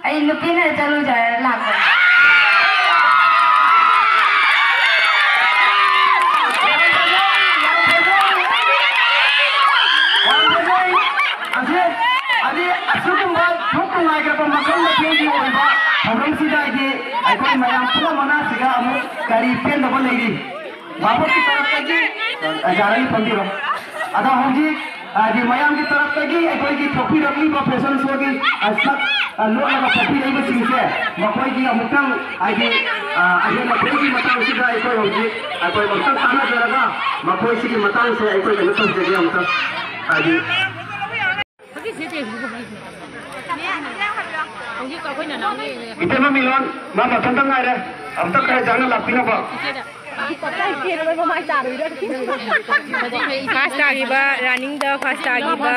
ꯑꯩ ꯅꯨꯄꯤꯅ ꯆꯠꯂꯨꯁꯦ ꯍꯥꯏꯔ ꯂꯥꯛꯄꯅꯦ꯫ ꯌꯥꯝ ꯐꯖꯩ, ꯌꯥꯝ ꯐꯖꯩ꯫ ꯌꯥꯝ ꯐꯖꯩ꯫ ꯑꯁꯤ, ꯑꯗꯤ ꯑꯁꯤꯒꯨꯝꯕ ꯁꯨꯝ ꯅꯨꯡꯉꯥꯏꯈ꯭ꯔꯕ ꯃꯈꯜ ꯃꯊꯦꯜꯒꯤ ꯑꯣꯏꯕ ꯊꯧꯔꯝꯁꯤꯗ ꯑꯩꯗꯤ ꯑꯩꯈꯣꯏ ꯃꯌꯥꯝ ꯄꯨꯝꯅꯃꯛꯅ ꯁꯤꯗ ꯑꯃꯨꯛ ꯀꯔꯤ ꯄꯦꯟꯗꯕ ꯂꯩꯔꯤ? ꯚꯥꯕꯣꯛꯀꯤ ꯇꯔꯞꯇꯒꯤ, ꯑ, ꯌꯥꯔꯅꯤ ꯐꯝꯕꯤꯔꯣ꯫ ꯑꯗꯣ ꯍꯧꯖꯤꯛ, ꯍꯥꯏꯗꯤ ꯃꯌꯥꯝꯒꯤ ꯇꯔꯞꯇꯒꯤ ꯑꯩꯈꯣꯏꯒꯤ ꯊꯣꯛꯄꯤꯔꯛꯂꯤꯕ ꯐꯦꯁꯟ ꯁꯣꯒꯤ, ꯑ, ꯁꯛ, ꯑ, ꯂꯣꯠꯂꯒ ꯊꯣꯛꯄꯤꯔꯛꯏꯕꯁꯤꯡꯁꯦ ꯃꯈꯣꯏꯒꯤ ꯑꯃꯨꯛꯇꯪ ꯍꯥꯏꯗꯤ, ꯑ, ꯑꯍꯦꯟꯕ ꯊꯣꯛꯏꯒꯤ ꯃꯇꯥꯡꯁꯤꯗ ꯑꯩꯈꯣꯏ ꯍꯧꯖꯤꯛ ꯑꯩꯈꯣꯏ ꯑꯃꯨꯛꯇꯪ ꯇꯥꯟꯅꯖꯔꯒ ꯃꯈꯣꯏꯁꯤꯒꯤ ꯃꯇꯥꯡꯁꯦ ꯑꯩꯈꯣꯏ ꯀꯩꯅꯣ ꯇꯧꯖꯒꯦ ꯑꯃꯨꯛꯇꯪ ꯍꯥꯏꯗꯤ꯫ ꯍꯧꯖꯤꯛ ꯁꯤ ꯇꯦꯕꯜ ꯍꯧꯖꯤꯛ ꯑꯩꯈꯣꯏꯅ ꯅꯍꯥꯟꯒꯤ ꯏꯇꯩꯃ ꯃꯤꯂꯣꯟ ꯃꯥ ꯃꯊꯟꯇ ꯉꯥꯏꯔꯦ꯫ ꯑꯝꯇ ꯈꯔ ꯌꯥꯡꯅ ꯂꯥꯛꯄꯤꯅꯕ꯫ ꯐꯥꯔꯁ ꯇꯥꯈꯤꯕ, ꯔꯥꯅꯤꯡꯗ ꯐꯥꯔꯁ ꯇꯥꯈꯤꯕ,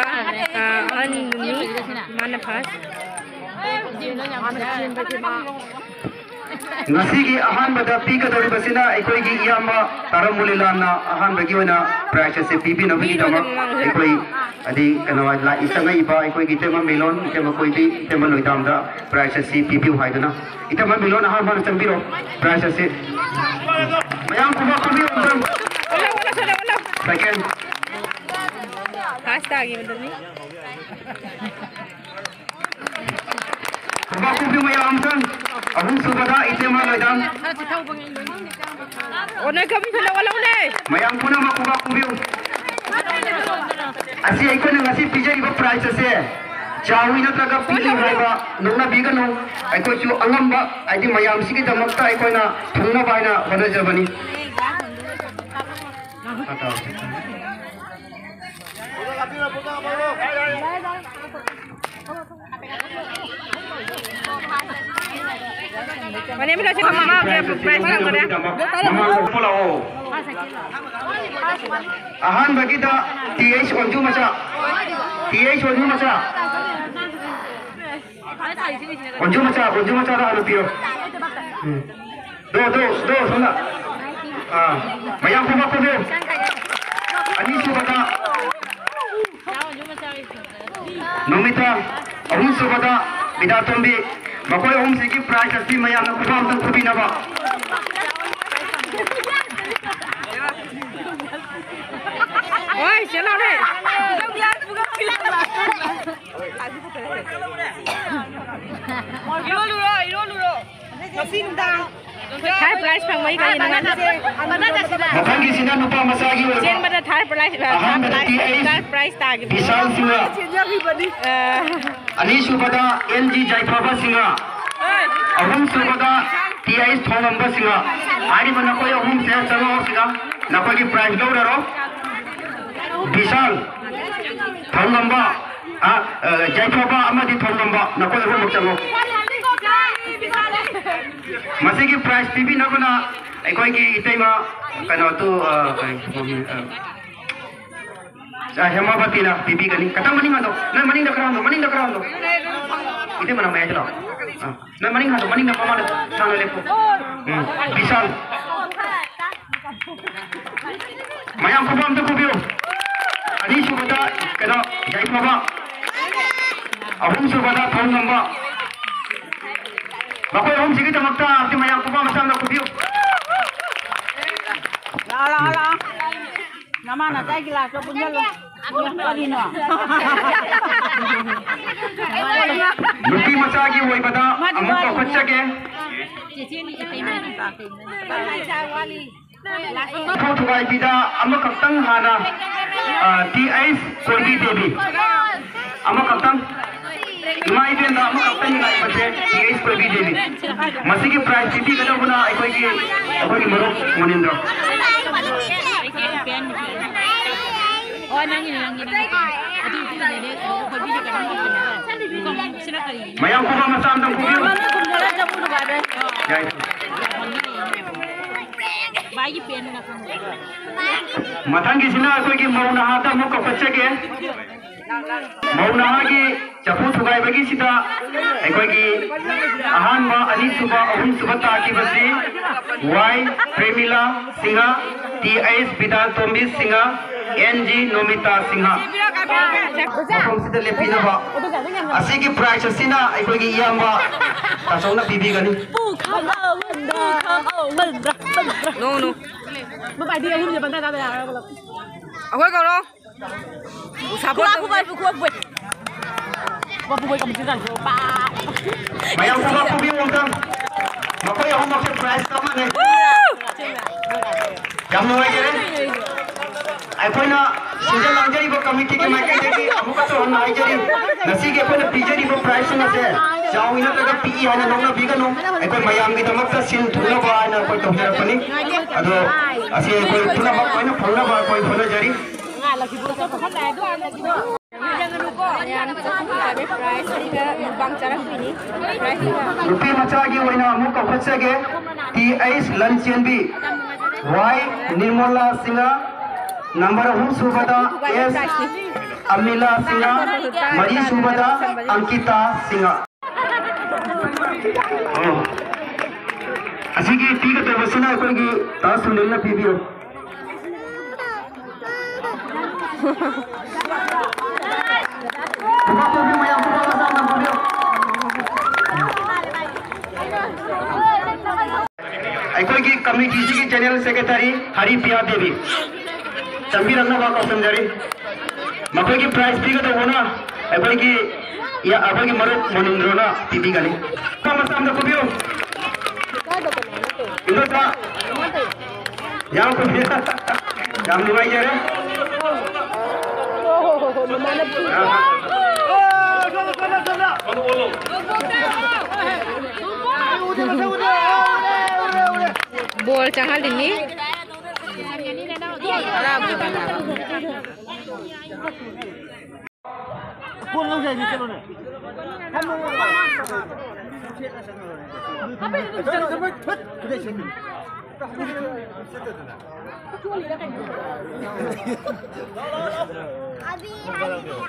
ꯑ, ꯑꯍꯟꯗꯨꯅꯤ, ꯃꯥꯅ ꯐꯥꯔꯁ꯫ ꯉꯁꯤꯒꯤ ꯑꯍꯥꯟꯕꯗ ꯄꯤꯒꯗꯧꯔꯤꯕꯁꯤꯅ ꯑꯩꯈꯣꯏꯒꯤ ꯏꯌꯥꯝꯕ ꯇꯥꯔꯝ ꯃꯨꯂꯤꯂꯥꯟꯅ ꯑꯍꯥꯟꯕꯒꯤ ꯑꯣꯏꯅ prize ꯑꯁꯤ ꯄꯤꯕꯤꯅꯕꯒꯤꯗꯃꯛ ꯑꯩꯈꯣꯏ, ꯍꯥꯏꯗꯤ, ꯀꯩꯅꯣ, ꯂꯥꯛꯏ, ꯆꯪꯉꯛꯏꯕ ꯑꯩꯈꯣꯏꯒꯤ ꯏꯇꯩꯃ ꯃꯤꯂꯣꯟ, ꯏꯇꯩꯃ ꯀꯣꯏꯕꯤ, ꯏꯇꯩꯃ ꯂꯣꯏꯗꯥꯝꯗ prize ꯑꯁꯤ ꯄꯤꯕꯤꯌꯨ ꯍꯥꯏꯗꯨꯅ, ꯏꯇꯩꯃ ꯃꯤꯂꯣꯟ ꯑꯍꯥꯟꯕ ꯍꯥꯟꯅ ꯆꯪꯕꯤꯔꯣ꯫ Prize ꯑꯁꯤ ꯃꯌꯥꯝ ꯈꯨꯕꯥꯛ ꯈꯨꯕꯤꯌꯨ ꯑꯝꯇꯪ꯫ Second꯫ ꯐꯥꯁ ꯇꯥꯈꯤꯕꯗꯨꯅꯤ꯫ ꯈꯨꯕꯥꯛ ꯈꯨꯕꯤꯌꯨ ꯃꯌꯥꯝ ꯑꯝꯇꯪ꯫ ꯑꯍꯨꯝꯁꯨꯕꯗ ꯏꯇꯩꯃ ꯂꯣꯏꯗꯥꯝ꯫ ꯑꯣ, ꯅꯣꯏ ꯀꯃꯤꯁꯟꯗ ꯑꯣꯜꯍꯧꯅꯦ꯫ ꯃꯌꯥꯝ ꯄꯨꯝꯅꯃꯛ ꯈꯨꯕꯥꯛ ꯈꯨꯕꯤꯌꯨ꯫ ꯑꯁꯤ ꯑꯩꯈꯣꯏꯅ ꯉꯁꯤ ꯄꯤꯖꯔꯤꯕ prize ꯑꯁꯦ ꯆꯥꯎꯏ ꯅꯠꯇ꯭ꯔꯒ ꯄꯤꯛꯏ ꯍꯥꯏꯕ ꯅꯣꯛꯅꯕꯤꯒꯅꯨ꯫ ꯑꯩꯈꯣꯏꯁꯨ ꯑꯉꯝꯕ, ꯍꯥꯏꯗꯤ, ꯃꯌꯥꯝꯁꯤꯒꯤꯗꯃꯛꯇ ꯑꯩꯈꯣꯏꯅ ꯐꯪꯅꯕ ꯍꯥꯏꯅ ꯍꯣꯠꯅꯖꯕꯅꯤ꯫ ꯃꯅꯦꯝ ꯕꯤꯂꯥꯁꯤ ꯃꯃꯥ prize ꯐꯪꯒꯅꯤ꯫ ꯃꯃꯥꯡꯗ ꯄꯨꯂꯥꯛꯑꯣ꯫ ꯑꯍꯥꯟꯕꯒꯤꯗ ꯇꯤ ꯑꯩꯆ ꯑꯣꯟꯖꯨ ꯃꯆꯥ꯫ ꯇꯤ ꯑꯩꯆ ꯑꯣꯟꯖꯨ ꯃꯆꯥ꯫ ꯑꯣꯟꯖꯨ ꯃꯆꯥ, ꯑꯣꯟꯖꯨ ꯃꯆꯥꯗ ꯍꯥꯟꯅ ꯄꯤꯌꯣ꯫ ꯎꯝ꯫ ꯗꯣ, ꯗꯣ, ꯗꯣ, ꯁꯣꯝꯗ꯫ ꯑꯥ, ꯃꯌꯥꯝ ꯈꯨꯕꯥꯛ ꯈꯨꯕꯤꯌꯨ꯫ ꯑꯅꯤꯁꯨꯕꯗ ꯅꯨꯃꯤꯇꯥ, ꯑꯍꯨꯝꯁꯨꯕꯗ ꯕꯤꯗ꯭ꯌꯥꯇꯣꯝꯕꯤ꯫ ꯃꯈꯣꯏ ꯑꯍꯨꯝꯁꯤꯒꯤ prize ꯑꯁꯤ ꯃꯌꯥꯝꯅ ꯈꯨꯕꯥꯛ ꯑꯝꯇꯪ ꯈꯨꯕꯤꯅꯕ꯫ ꯍꯣꯏ, ꯆꯦ ꯂꯥꯎꯔꯦ꯫ ꯏꯔꯣꯜꯂꯨꯔꯣ, ꯏꯔꯣꯜꯂꯨꯔꯣ꯫ ꯉꯁꯤ ꯅꯨꯡꯗꯥꯡ꯫ Third prize ꯐꯪꯕꯩ ꯀꯩꯅꯣ? ꯃꯊꯪꯒꯤꯁꯤꯅ ꯅꯨꯄꯥ ꯃꯆꯥꯒꯤ ꯑꯣꯏꯕ꯫ ꯆꯦꯟꯕꯗ third prize, third ꯑꯍꯥꯟꯕꯗ prize, T H third prize ꯇꯥꯈꯤꯕ꯫ ꯕꯤꯁꯥꯜ ꯁꯤꯡꯍ꯫ ꯑ, ꯑꯅꯤꯁꯨꯕꯗ ꯑꯦꯟ ꯖꯤ ꯖꯥꯏꯐꯕ ꯁꯤꯡꯍ꯫ ꯑꯍꯨꯝꯁꯨꯕꯗ ꯇꯤ ꯑꯩꯆ ꯊꯣꯡꯉꯝꯕ ꯁꯤꯡꯍ꯫ ꯍꯥꯏꯔꯤꯕ ꯅꯈꯣꯏ ꯑꯍꯨꯝꯁꯦ ꯆꯪꯉꯛꯑꯣ ꯁꯤꯗ꯫ ꯅꯈꯣꯏꯒꯤ prize ꯂꯧꯔꯔꯣ꯫ ꯕꯤꯁꯥꯜ, ꯊꯧꯉꯝꯕ, ꯑ, ꯑ, ꯌꯥꯏꯐꯕ ꯑꯃꯗꯤ ꯊꯧꯉꯝꯕ, ꯅꯈꯣꯏ ꯑꯍꯨꯝꯃꯛ ꯆꯪꯉꯣ꯫ ꯃꯁꯤꯒꯤ prize ꯄꯤꯕꯤꯅꯕꯅ ꯑꯩꯈꯣꯏꯒꯤ ꯏꯇꯩꯃ, ꯀꯩꯅꯣ, ꯇꯨ, ꯑ, ꯀꯩ, ꯑ, ꯑ, ꯍꯦꯃꯥꯕꯇꯤꯅ ꯄꯤꯕꯤꯒꯅꯤ꯫ ꯈꯤꯇꯪ ꯃꯅꯤꯡ ꯍꯟꯗꯣ, ꯅꯪ ꯃꯅꯤꯡꯗ ꯈꯔ ꯍꯟꯗꯣ, ꯃꯅꯤꯡꯗ ꯈꯔ ꯍꯟꯗꯣ꯫ ꯏꯇꯩꯃ, ꯅꯪ ꯃꯌꯥꯏꯗ ꯂꯥꯛꯑꯣ꯫ ꯑꯥ, ꯅꯪ ꯃꯅꯤꯡ ꯍꯟꯗꯣ, ꯃꯅꯤꯡꯗ ꯃꯃꯥꯡꯗ ꯁꯥꯡꯅ ꯂꯦꯞꯄꯨ꯫ ꯎꯝ, ꯕꯤꯁꯥꯜ꯫ ꯃꯌꯥꯝ ꯈꯨꯕꯝ ꯑꯝꯇ ꯈꯨꯕꯤꯌꯨ꯫ ꯑꯅꯤꯁꯨꯕꯗ ꯀꯩꯅꯣ, ꯌꯥꯏꯐꯕ꯫ ꯑꯍꯨꯝꯁꯨꯕꯗ ꯊꯧꯉꯝꯕ꯫ ꯃꯈꯣꯏ ꯑꯍꯨꯝꯁꯤꯒꯤꯗꯃꯛꯇ ꯑꯝꯇ ꯃꯌꯥꯝ ꯈꯨꯕꯝ ꯃꯆꯥ ꯑꯃ ꯈꯨꯕꯤꯌꯨ꯫ ꯂꯥꯛꯑꯣ, ꯂꯥꯛꯑꯣ, ꯂꯥꯛꯑꯣ꯫ ꯅꯃꯥ ꯅꯆꯥꯒꯤ ꯒꯤꯂꯥꯁꯇꯣ ꯄꯨꯟꯁꯤꯜꯂꯣ꯫ ꯀꯔꯤꯅꯣ? ꯅꯨꯄꯤ ꯃꯆꯥꯒꯤ ꯑꯣꯏꯕꯗ ꯑꯃꯨꯛ ꯀꯧꯈꯠꯆꯒꯦ꯫ ꯏꯐꯨ ꯊꯨꯒꯥꯏꯕꯤꯗ ꯑꯃꯈꯛꯇꯪ ꯍꯥꯟꯅ, ꯑ, ꯇꯤ ꯑꯩꯆ ꯀꯣꯏꯕꯤ ꯗꯦꯕꯤ꯫ ꯑꯃꯈꯛꯇꯪ꯫ ꯏꯃꯥ ꯏꯕꯦꯟꯗ ꯑꯃꯈꯛꯇꯪ ꯉꯥꯏꯕꯁꯦ ꯇꯤ ꯑꯩꯆ ꯀꯣꯏꯕꯤ ꯗꯦꯕꯤ꯫ ꯃꯁꯤꯒꯤ ꯄ꯭ꯔꯥꯏꯖ ꯄꯤꯕꯤꯒꯗꯧꯕꯅ ꯑꯩꯈꯣꯏꯒꯤ, ꯑꯩꯈꯣꯏꯒꯤ ꯃꯔꯨꯞ ꯃꯣꯅꯤꯟꯗ꯭ꯔꯣ꯫ ꯃꯌꯥꯝ ꯈꯨꯕꯝ ꯃꯆꯥ ꯑꯝꯇꯪ ꯈꯨꯕꯤꯌꯨ꯫ ꯌꯥꯏ꯫ ꯃꯊꯪꯒꯤꯁꯤꯅ ꯑꯩꯈꯣꯏꯒꯤ ꯃꯧ ꯅꯍꯥꯗ ꯑꯃꯨꯛ ꯀꯧꯈꯠꯆꯒꯦ꯫ ꯃꯧ ꯅꯍꯥꯒꯤ ꯆꯐꯨ ꯊꯨꯒꯥꯏꯕꯒꯤꯁꯤꯗ ꯑꯩꯈꯣꯏꯒꯤ ꯑꯍꯥꯟꯕ, ꯑꯅꯤꯁꯨꯕ, ꯑꯍꯨꯝꯁꯨꯕ ꯇꯥꯈꯤꯕꯁꯤ Y Premila Singh, T H Bidyatombi Singh, N G Nomita Singh. ꯃꯐꯝꯁꯤꯗ ꯂꯦꯞꯄꯤꯅꯕ꯫ ꯑꯁꯤꯒꯤ ꯄ꯭ꯔꯥꯏꯖ ꯑꯁꯤꯅ ꯑꯩꯈꯣꯏꯒꯤ ꯏꯌꯥꯝꯕ ꯇꯥꯆꯧꯅ ꯄꯤꯕꯤꯒꯅꯤ꯫ ꯄꯨꯈꯝ ꯑꯍꯨꯝꯗ, ꯄꯨꯈꯝ ꯑꯍꯨꯝꯗ꯫ ꯅꯣ, ꯅꯣ꯫ ꯃꯄꯥꯏꯗꯤ ꯑꯍꯨꯝꯁꯦ ꯄꯪꯇꯥ ꯇꯥꯕ ꯌꯥꯔꯣꯏ꯫ ꯑꯩꯈꯣꯏ ꯀꯧꯔꯣ꯫ ꯎꯁꯥ ꯈꯨꯕꯥꯛ, ꯈꯨꯕꯥꯛ, ꯈꯨꯕꯥꯛ, ꯈꯨꯕꯥꯛ꯫ ꯃꯌꯥꯝ ꯈꯨꯕꯥꯛ ꯈꯨꯕꯤꯌꯨ ꯑꯝꯇꯪ꯫ ꯃꯈꯣꯏ ꯑꯍꯨꯝꯃꯛꯁꯦ ꯄ꯭ꯔꯥꯏꯖ ꯆꯞ ꯃꯥꯟꯅꯩ꯫ ꯌꯥꯝ ꯅꯨꯡꯉꯥꯏꯖꯔꯦ꯫ ꯑꯩꯈꯣꯏꯅ ꯁꯤꯟꯖ ꯂꯥꯡꯖꯔꯤꯕ ꯀꯃꯤꯇꯤꯒꯤ ꯃꯥꯏꯀꯩꯗꯒꯤ ꯑꯃꯨꯛꯀꯁꯨ ꯍꯟꯅ ꯍꯥꯏꯖꯔꯤ, ꯉꯁꯤꯒꯤ ꯑꯩꯈꯣꯏꯅ ꯄꯤꯖꯔꯤꯕ ꯄ꯭ꯔꯥꯏꯖꯁꯤꯡ ꯑꯁꯦ ꯆꯥꯎꯏ ꯅꯠꯇ꯭ꯔꯒ ꯄꯤꯛꯏ ꯍꯥꯏꯅ ꯂꯧꯅꯕꯤꯒꯅꯨ꯫ ꯑꯩꯈꯣꯏ ꯃꯌꯥꯝꯒꯤꯗꯃꯛꯇ ꯁꯤꯟ ꯊꯨꯡꯅꯕ ꯍꯥꯏꯅ ꯑꯩꯈꯣꯏ ꯇꯧꯖꯔꯛꯄꯅꯤ꯫ ꯑꯗꯣ ꯑꯁꯤ ꯑꯩꯈꯣꯏ ꯄꯨꯝꯅꯃꯛ ꯂꯣꯏꯅ ꯐꯪꯅꯕ ꯑꯩꯈꯣꯏ ꯍꯣꯠꯅꯖꯔꯤ꯫ ꯅꯨꯄꯤ ꯃꯆꯥꯒꯤ ꯑꯣꯏꯅ ꯑꯃꯨꯛ ꯀꯧꯈꯠꯆꯒꯦ꯫ ꯇꯤ ꯑꯩꯆ ꯂꯟꯆꯦꯟꯕꯤ, ꯋꯥꯏ ꯅꯤꯔꯃꯂꯥ ꯁꯤꯡꯍ, ꯅꯝꯕꯔ ꯑꯍꯨꯝ ꯁꯨꯕꯗ ꯑꯦꯁ ꯑꯃꯤꯂꯥ ꯁꯤꯡꯍ, ꯃꯔꯤ ꯁꯨꯕꯗ ꯑꯪꯀꯤꯇꯥ ꯁꯤꯡꯍ꯫ ꯑꯣ꯫ ꯑꯁꯤꯒꯤ ꯄꯤꯒꯗꯧꯕꯁꯤꯅ ꯑꯩꯈꯣꯏꯒꯤ ꯇꯥꯖ ꯁꯨꯅꯤꯜꯅ ꯄꯤꯕꯤꯌꯨ꯫ ꯈꯨꯕꯥꯛ ꯈꯨꯕꯤꯌꯨ ꯃꯌꯥꯝ, ꯈꯨꯕꯥꯛ ꯃꯆꯥ ꯑꯃ ꯈꯨꯕꯤꯌꯨ꯫ ꯑꯩꯈꯣꯏꯒꯤ ꯀꯃꯤꯇꯤꯁꯤꯒꯤ ꯖꯦꯅꯔꯦꯜ ꯁꯦꯀ꯭ꯔꯦꯇꯔꯤ ꯍꯔꯤꯄ꯭ꯔꯤꯌꯥ ꯗꯦꯕꯤ ꯆꯪꯕꯤꯔꯛꯅꯕ ꯀꯧꯁꯤꯟꯖꯔꯤ꯫ ꯃꯈꯣꯏꯒꯤ ꯄ꯭ꯔꯥꯏꯖ ꯄꯤꯒꯗꯧꯕꯅ ꯑꯩꯈꯣꯏꯒꯤ, ꯑꯩꯈꯣꯏꯒꯤ ꯃꯔꯨꯞ ꯃꯣꯅꯤꯟꯗ꯭ꯔꯣꯅ ꯄꯤꯕꯤꯒꯅꯤ꯫ ꯃꯆꯥ ꯃꯆꯥ ꯑꯝꯇ ꯈꯨꯕꯤꯌꯨ꯫ ꯏꯟꯗꯣꯆꯥ꯫ ꯌꯥꯝ ꯈꯨꯕꯤꯌꯨ꯫ ꯌꯥꯝ ꯅꯨꯡꯉꯥꯏꯖꯔꯦ꯫ ꯑꯥ꯫ ꯕꯣꯜ ꯆꯪꯍꯜꯂꯤꯅꯤ꯫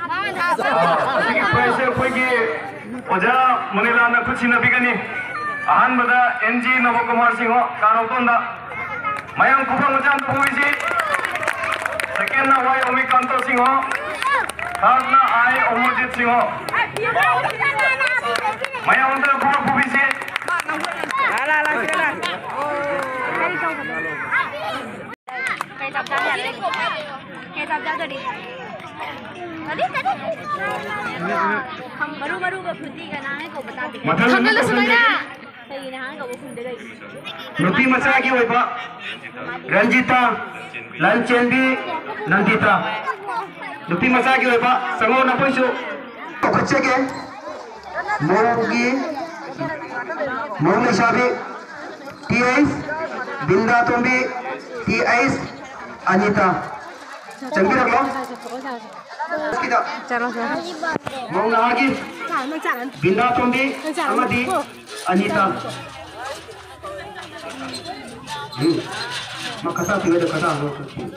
ꯑꯁꯤꯒꯤ ꯄ꯭ꯔꯥꯏꯖꯁꯦ ꯑꯩꯈꯣꯏꯒꯤ ꯑꯣꯖꯥ ꯃꯨꯅꯤꯂꯥꯜꯅ ꯈꯨꯠꯁꯤꯟꯅꯕꯤꯒꯅꯤ꯫ ꯑꯍꯥꯟꯕꯗ ꯑꯦꯟ ꯖꯤ ꯅꯕꯀꯨꯃꯥꯔ ꯁꯤꯡꯍ, ꯀꯥꯔꯣꯡꯇꯣꯟꯗ꯫ ꯃꯌꯥꯝ ꯈꯨꯕꯥꯛ ꯃꯆꯥ ꯑꯝꯇ ꯈꯨꯕꯤꯁꯤ꯫ ꯁꯦꯀꯦꯟꯅ ꯋꯥꯏ ꯑꯣꯃꯤꯀꯥꯟꯇ ꯁꯤꯡꯍ꯫ ꯊꯥꯔꯗꯅ ꯑꯥꯏ ꯑꯃꯔꯖꯤꯠ ꯁꯤꯡꯍ꯫ ꯃꯌꯥꯝ ꯑꯝꯇ ꯈꯨꯕꯥꯛ ꯈꯨꯕꯤꯁꯤ꯫ ꯀꯩ ꯆꯥꯕ ꯆꯥ ꯌꯥꯔꯦ? ꯀꯩ ꯆꯥꯕ ꯆꯥꯗꯣꯔꯤ? ꯀꯔꯤ, ꯀꯔꯤ? ꯃꯔꯨ ꯃꯔꯨꯒ ꯐ꯭ꯔꯨꯇꯤꯒ ꯅꯍꯥꯟꯒꯩ ꯀꯧꯕ ꯇꯥꯗꯦ꯫ ꯃꯊꯪ ꯈꯪꯒꯜꯂꯨ ꯁꯨꯃꯥꯏꯅ꯫ ꯀꯩꯒꯤꯅꯣ ꯍꯥꯟꯅ ꯀꯧꯕ ꯈꯨꯝꯗꯦ ꯀꯩꯒꯤꯅꯣ? ꯅꯨꯄꯤ ꯃꯆꯥꯒꯤ ꯑꯣꯏꯕ ꯔꯟꯖꯤꯇꯥ, ꯂꯟꯆꯦꯟꯕꯤ, ꯅꯟꯗꯤꯇꯥ꯫ ꯅꯨꯄꯤ ꯃꯆꯥꯒꯤ ꯑꯣꯏꯕ ꯆꯪꯉꯣ ꯅꯈꯣꯏꯁꯨ꯫ ꯆꯥꯎꯈꯠꯆꯒꯦ꯫ ꯃꯧꯒꯤ, ꯃꯧ ꯂꯩꯁꯥꯕꯤ ꯇꯤ ꯑꯩꯁ ꯕꯤꯟꯗꯥ ꯇꯣꯝꯕꯤ, ꯇꯤ ꯑꯩꯁ ꯑꯅꯤꯇꯥ꯫ ꯆꯪꯕꯤꯔꯛꯂꯣ꯫ ꯀꯤꯗ꯫ ꯆꯠꯂꯣ, ꯆꯠꯂꯣ꯫ ꯃꯧ ꯅꯍꯥꯒꯤ ꯆꯥꯔꯅꯨ, ꯆꯥꯔꯅꯨ꯫ ꯕꯤꯟꯗꯥ ꯇꯣꯝꯕꯤ ꯅꯪ ꯆꯥꯔꯅꯨ꯫ ꯑꯃꯗꯤ ꯑꯅꯤꯇꯥ꯫ ꯎꯝ꯫ ꯃꯥ ꯈꯇꯥ ꯄꯤꯔꯗ ꯈꯇꯥ ꯑꯃ ꯄꯤ-,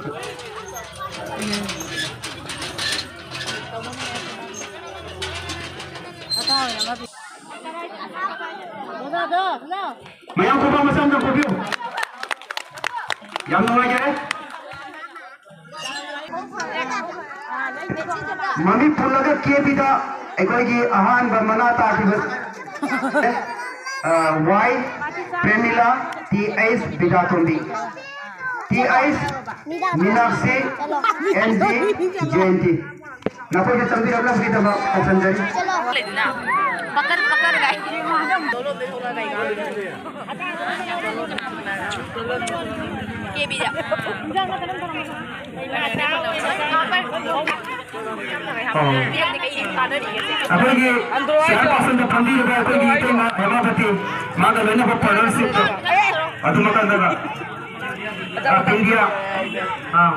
ꯈꯇꯥ ꯑꯣꯏꯅ ꯑꯃ ꯄꯤ-, ꯃꯌꯥꯝ ꯈꯨꯕꯥꯛ ꯃꯆꯥ ꯑꯝꯇ ꯈꯨꯕꯤꯌꯨ꯫ ꯌꯥꯝ ꯅꯨꯡꯉꯥꯏꯖꯔꯦ꯫ ꯃꯃꯤꯠ ꯄꯨꯜꯂꯒ ꯀꯦꯕꯤꯗ ꯑꯩꯈꯣꯏꯒꯤ ꯑꯍꯥꯟꯕ ꯃꯅꯥ ꯇꯥꯈꯤꯕ, ꯑ, Y Premila, T H Bidyatombi, T H Minakshi, N G Jayanti. ꯅꯈꯣꯏꯒꯤ ꯆꯪꯕꯤꯔꯛꯅꯕꯒꯤꯗꯃꯛ ꯀꯧꯁꯟꯖꯔꯤ꯫ ꯂꯩꯗꯅ, ꯄꯀꯔ ꯄꯀꯔ ꯒꯥꯏ꯫ ꯀꯦꯕꯤꯗ꯫ ꯑꯣ꯫ ꯑꯩꯈꯣꯏꯒꯤ ꯆꯤꯌꯔ ꯄꯥꯔꯁꯟꯗ ꯐꯝꯕꯤꯔꯤꯕ ꯑꯩꯈꯣꯏꯒꯤ ꯏꯇꯩꯃ ꯔꯃꯥꯄꯇꯤ, ꯃꯥꯒ ꯂꯣꯏꯅꯕ ꯄꯥꯔꯠꯅꯔꯁꯤꯞꯇꯣ ꯑꯗꯨꯃ ꯀꯟꯗꯒ ꯕꯤꯟꯗꯤꯌꯥ, ꯑꯥ,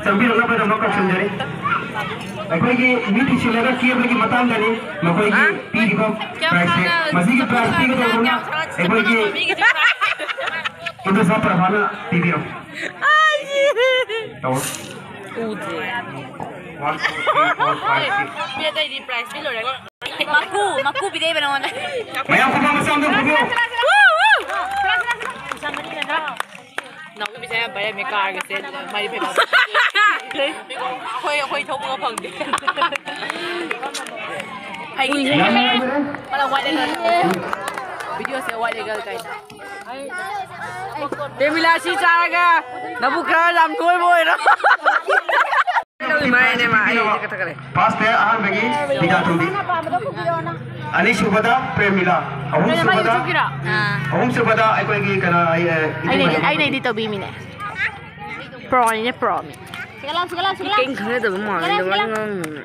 ꯆꯪꯕꯤꯔꯛꯅꯕꯒꯤꯗꯃꯛ ꯀꯧꯁꯤꯟꯖꯔꯤ꯫ ꯑꯩꯈꯣꯏꯒꯤ ꯃꯤ ꯄꯤꯁꯤꯜꯂꯒ ꯀꯦꯕꯒꯤ ꯃꯇꯥꯡꯗꯅꯤ ꯃꯈꯣꯏꯒꯤ ꯄꯤꯔꯤꯕ ꯄ꯭ꯔꯥꯏꯖꯁꯦ꯫ ꯃꯁꯤꯒꯤ ꯄ꯭ꯔꯥꯏꯖ ꯄꯤꯒꯗꯧꯕꯅ ꯑꯩꯈꯣꯏꯒꯤ ꯏꯟꯗꯣꯁꯥ ꯄ꯭ꯔꯚꯥꯅ ꯄꯤꯕꯤꯔꯣ꯫ ꯇꯧꯔꯣ꯫ One, two, three, four, five, six. ꯃꯤ ꯑꯇꯩꯗꯤ ꯄ꯭ꯔꯥꯏꯖ ꯄꯤ ꯂꯣꯏꯔꯒ꯫ ꯃꯀꯨ, ꯃꯀꯨ ꯄꯤꯔꯛꯏꯕ ꯅꯉꯣꯟꯗ꯫ ꯃꯌꯥꯝ ꯈꯨꯕꯥꯛ ꯃꯆꯥ ꯑꯝꯇ ꯈꯨꯕꯤꯌꯨ꯫ ꯅꯥꯎꯕꯤꯁꯦ ꯌꯥꯝ ꯄꯥꯏꯔꯝꯃꯦ, ꯀꯥꯔꯒꯁꯦ ꯃꯔꯤ ꯐꯩꯕꯥꯛ꯫ ꯑꯩꯈꯣꯏ, ꯑꯩꯈꯣꯏ ꯊꯧꯕꯒ ꯐꯪꯗꯦ꯫ ꯍꯩꯒꯤꯗꯤ ꯌꯥꯝ ꯅꯨꯡꯉꯥꯏꯖꯔꯦ꯫ ꯃꯥꯅ white angle꯫ ꯚꯤꯗꯤꯑꯣꯁꯦ white angle ꯀꯥꯏꯅ꯫ ꯄ꯭ꯔꯦꯃꯤꯂꯥ, ꯁꯤ ꯆꯥꯔꯒ ꯅꯕꯨꯛ ꯈꯔ ꯌꯥꯝ ꯅꯣꯏꯕ ꯑꯣꯏꯔꯣ꯫ ꯐꯥꯔꯁ ꯄ꯭ꯂꯦꯌꯔ ꯑꯍꯥꯟꯕꯒꯤ ꯕꯤꯗ꯭ꯌꯥꯇꯣꯝꯕꯤ, ꯑꯅꯤꯁꯨꯕꯗ ꯄ꯭ꯔꯦꯃꯤꯂꯥ, ꯑꯍꯨꯝꯁꯨꯕꯗ, ꯑꯍꯨꯝꯁꯨꯕꯗ ꯑꯩꯈꯣꯏꯒꯤ ꯀꯩꯅꯣ, ꯑꯩ, ꯑ, ꯑꯩꯅ edit, ꯑꯩꯅ edit ꯇꯧꯕꯤꯃꯤꯅꯦ꯫ ꯄ꯭ꯔꯣꯅꯤꯅꯦ, ꯄ꯭ꯔꯣ ꯃꯤ꯫ ꯀꯩꯝ ꯈꯪꯅꯗꯕ ꯃꯥꯜꯂꯦ, ꯋꯥ ꯉꯥꯡꯉꯨꯅꯦ꯫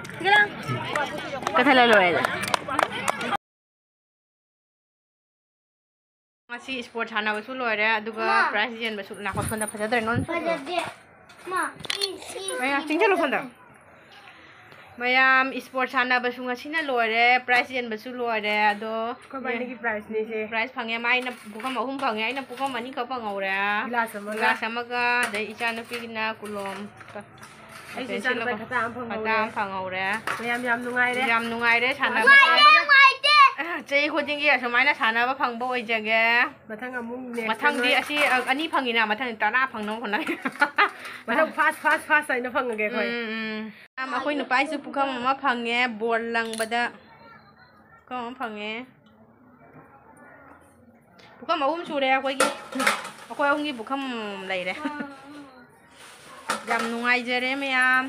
ꯀꯛꯊꯠꯂ ꯂꯣꯏꯔꯦ꯫ ꯉꯁꯤ ꯏꯁꯄꯣꯔꯠ ꯁꯥꯟꯅꯕꯁꯨ ꯂꯣꯏꯔꯦ, ꯑꯗꯨꯒ ꯃꯥ꯫ ꯄ꯭ꯔꯥꯏꯖ ꯌꯦꯟꯕꯁꯨ꯫ ꯅꯥꯀꯣ ꯁꯣꯝꯗ ꯐꯖꯗ꯭ꯔꯦ, ꯅꯣꯟ ꯐꯖꯗꯦ꯫ ꯃꯥ, ꯏ, ꯏ, ꯃꯌꯥ ꯏ, ꯆꯤꯡꯁꯤꯜꯂꯨ ꯐꯖꯗꯦ꯫ ꯁꯣꯝꯗ꯫ ꯃꯌꯥꯝ ꯏꯁꯄꯣꯔꯠ ꯁꯥꯟꯅꯕꯁꯨ ꯉꯁꯤꯅ ꯂꯣꯏꯔꯦ, ꯄ꯭ꯔꯥꯏꯖ ꯌꯦꯟꯕꯁꯨ ꯂꯣꯏꯔꯦ, ꯑꯗꯣ ꯑꯩꯈꯣꯏꯕꯥꯅꯤꯒꯤ ꯄ꯭ꯔꯥꯏꯖꯅꯤꯁꯦ꯫ ꯄ꯭ꯔꯥꯏꯖ ꯐꯪꯉꯦ, ꯃꯥꯏꯅ ꯄꯨꯈꯝ ꯑꯍꯨꯝ ꯐꯪꯉꯦ, ꯑꯩꯅ ꯄꯨꯈꯝ ꯑꯅꯤꯈꯛ ꯐꯪꯍꯧꯔꯦ꯫ ꯒꯤꯂꯥꯁ ꯑꯃꯒ꯫ ꯒꯤꯂꯥꯁ ꯑꯃꯒ, ꯑꯗꯩ ꯏꯆꯥꯅꯨꯄꯤꯒꯤꯅ ꯀꯨꯂꯣꯝ꯫ ꯑꯩꯁꯨ ꯏꯆꯥꯅꯨꯄꯥ ꯈꯇꯥ ꯑꯃ ꯐꯪꯍꯧꯔꯦ꯫ ꯈꯇꯥ ꯑꯃ ꯐꯪꯍꯧꯔꯦ꯫ ꯃꯌꯥꯝ ꯌꯥꯝ ꯅꯨꯡꯉꯥꯏꯔꯦ꯫ ꯌꯥꯝ ꯅꯨꯡꯉꯥꯏꯔꯦ ꯁꯥꯟꯅꯕ꯫ ꯅꯨꯡꯉꯥꯏꯇꯦ꯫ ꯆꯍꯤ ꯈꯨꯗꯤꯡꯒꯤ ꯑꯁꯨꯃꯥꯏꯅ ꯁꯥꯟꯅꯕ ꯐꯪꯕ ꯑꯣꯏꯖꯒꯦ꯫ ꯃꯊꯪ ꯑꯃꯨꯛ next ꯃꯊꯪꯗꯤ time ꯑꯁꯤ ꯑꯅꯤ ꯐꯪꯉꯤꯅ, ꯃꯊꯪꯗꯤ ꯇꯔꯥ ꯐꯪꯅꯕ ꯍꯣꯠꯅꯒꯦ꯫ ꯃꯊꯪ fast fast fast ꯍꯥꯏꯅ ꯐꯪꯉꯒꯦ ꯑꯩꯈꯣꯏ꯫ ꯎꯝ, ꯎꯝ꯫ ꯌꯥꯝ, ꯑꯩꯈꯣꯏ ꯅꯨꯄꯥꯁꯨ ꯄꯨꯈꯝ ꯑꯃ ꯐꯪꯉꯦ, ꯕꯣꯜ ꯂꯪꯕꯗ ꯄꯨꯈꯝ ꯑꯃ ꯐꯪꯉꯦ꯫ ꯄꯨꯈꯝ ꯑꯍꯨꯝ ꯁꯨꯔꯦ ꯑꯩꯈꯣꯏꯒꯤ꯫ ꯑꯩꯈꯣꯏ ꯑꯍꯨꯝꯒꯤ ꯄꯨꯈꯝ ꯂꯩꯔꯦ꯫ ꯌꯥꯝ ꯅꯨꯡꯉꯥꯏꯖꯔꯦ ꯃꯌꯥꯝ꯫